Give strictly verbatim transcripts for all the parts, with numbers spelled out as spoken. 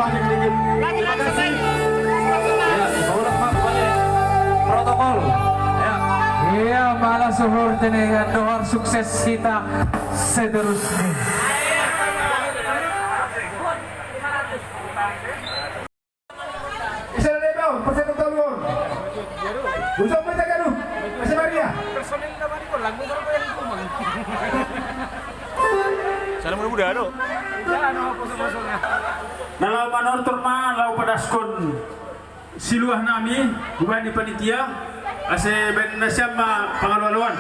Terima kasih. Ya, boleh, Pak, boleh. Protokol. Ya. Iya, malah suhur dengan dohar sukses kita seterusnya. Isa na ibaw, pasal ng talon. Gusto mo itagano? Kasi Maria. Personal naman ito, lagu sa ko yung kumang. Sana mo na muda, no? Na law manortor ma, law padaskon. Siluah nami, bukan di panitia, ase ben na siya ma pangalualuan.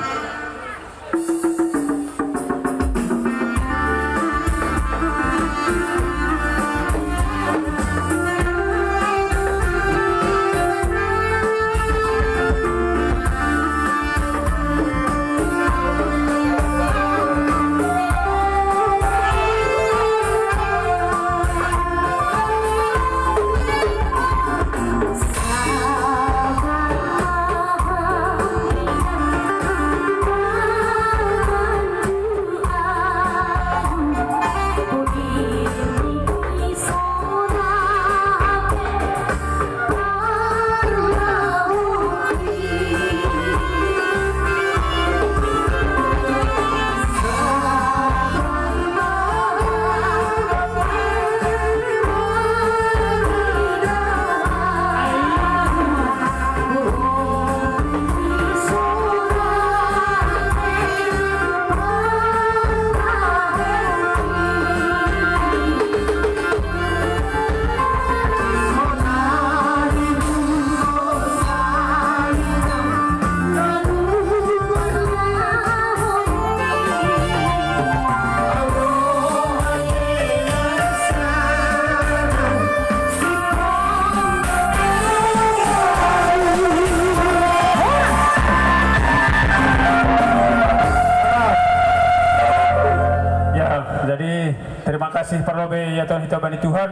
Ya, jadi terima kasih parlobe ya Tuhan kita bani Tuhan.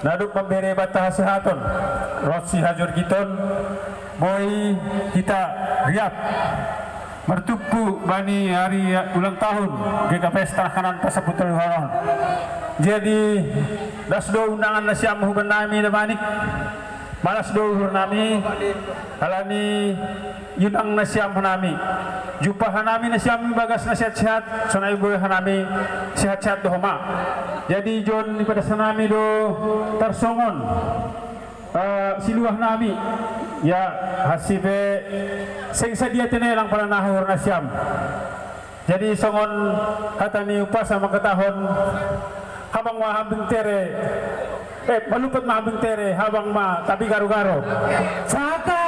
Naduk membere bata hasehaton, rot si hajor giton, boi kita riap. Martumpu bani ari ulang tahun G K P S Tanah Kanan pasaput tolu hanon. Jadi das do undangan nasiam huban nami damanik. Malas do uhur nami, alani yunang nasiam hanami. Jumpa hanami nasiam bagas na sehat-sehat, sonai boy hanami sehat-sehat do homa. Jadi jon ipadas hanami do tarsongon. Eh, siluah nami, ya, hasipe seng sadia tene lang pala nahur nasiam. Jadi songon hata ni umpasa mangkatahon, habang ma hambing tere, eh, malumpat ma hambing tere, habang ma tapi garo-garo. Sata.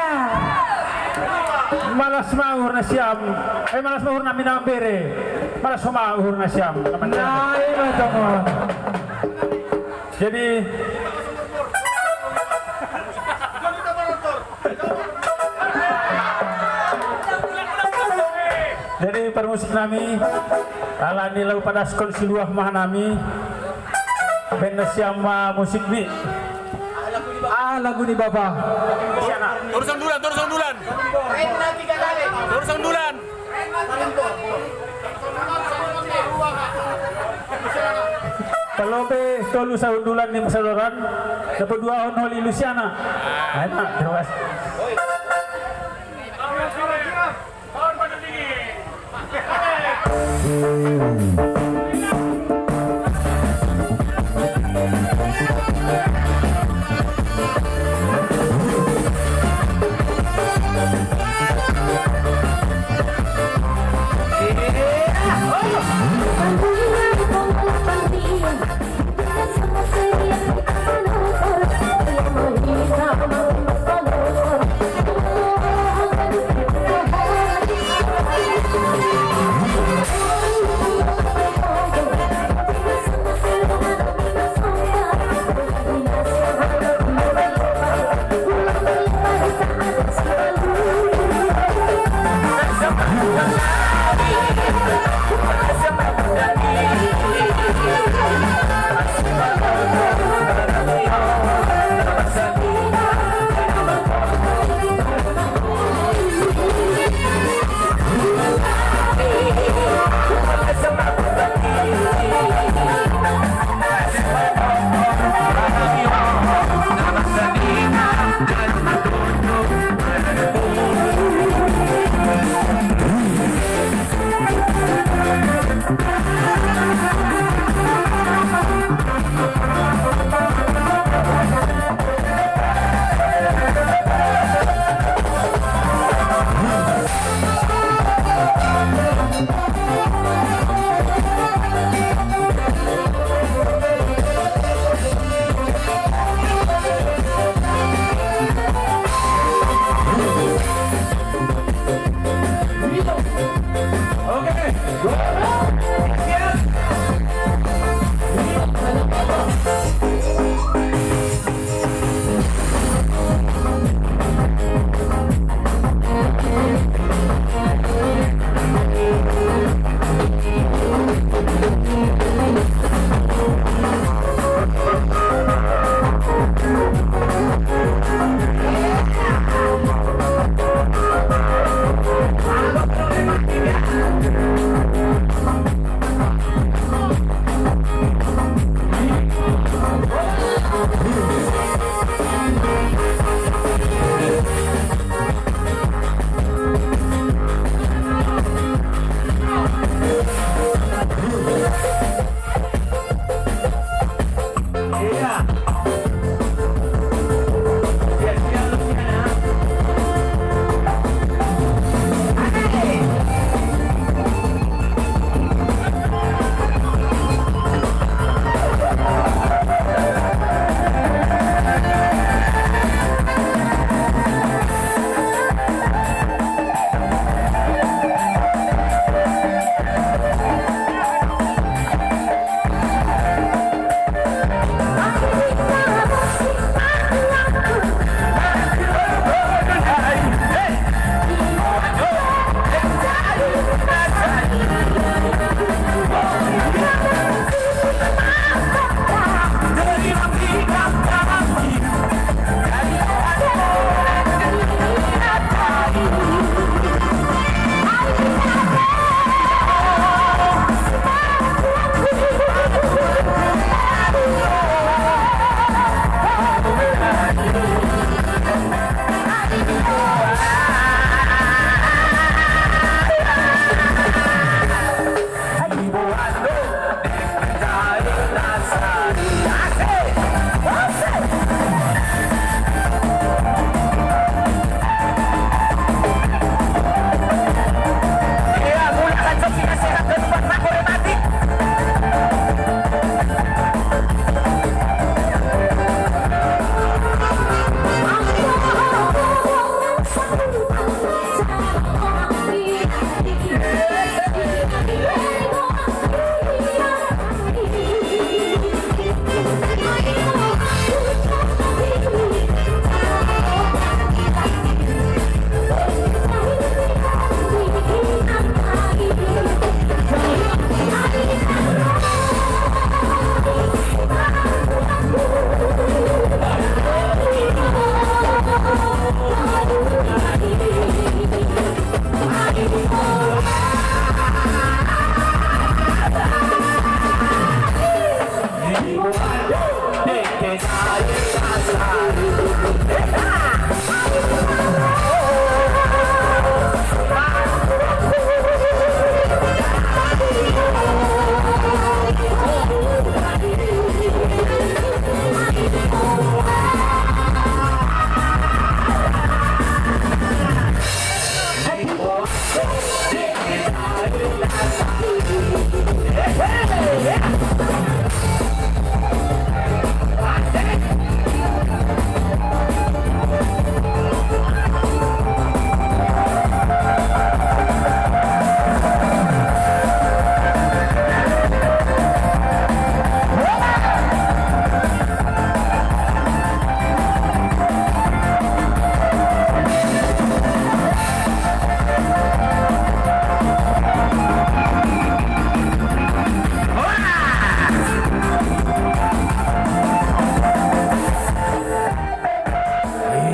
Malas ma uhur nasiam, eh, malas ma uhur nami na bere. Malas ma uhur nasiam. Nai ma tongon. Jadi, jadi parmusik nami, alani lagu padaskon siluah ma hanami, ben nasiam ma musik ni. Ah, lagu ni Bapa. Torus Handulan, Torus Handulan. Torus Handulan. Parlobe tolu sahundulan ni Masadoran, dapat dua on holi Luciana. Ayo, terima kasih.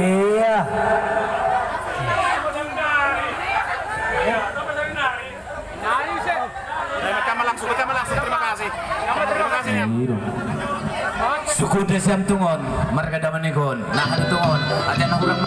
Iya. Ayo, bersama langsung, bersama langsung. Terima kasih. Terima kasih, ya. Suku Desa Tungon, marga Damanikon. Nah, ada Tungon, ada anak orang.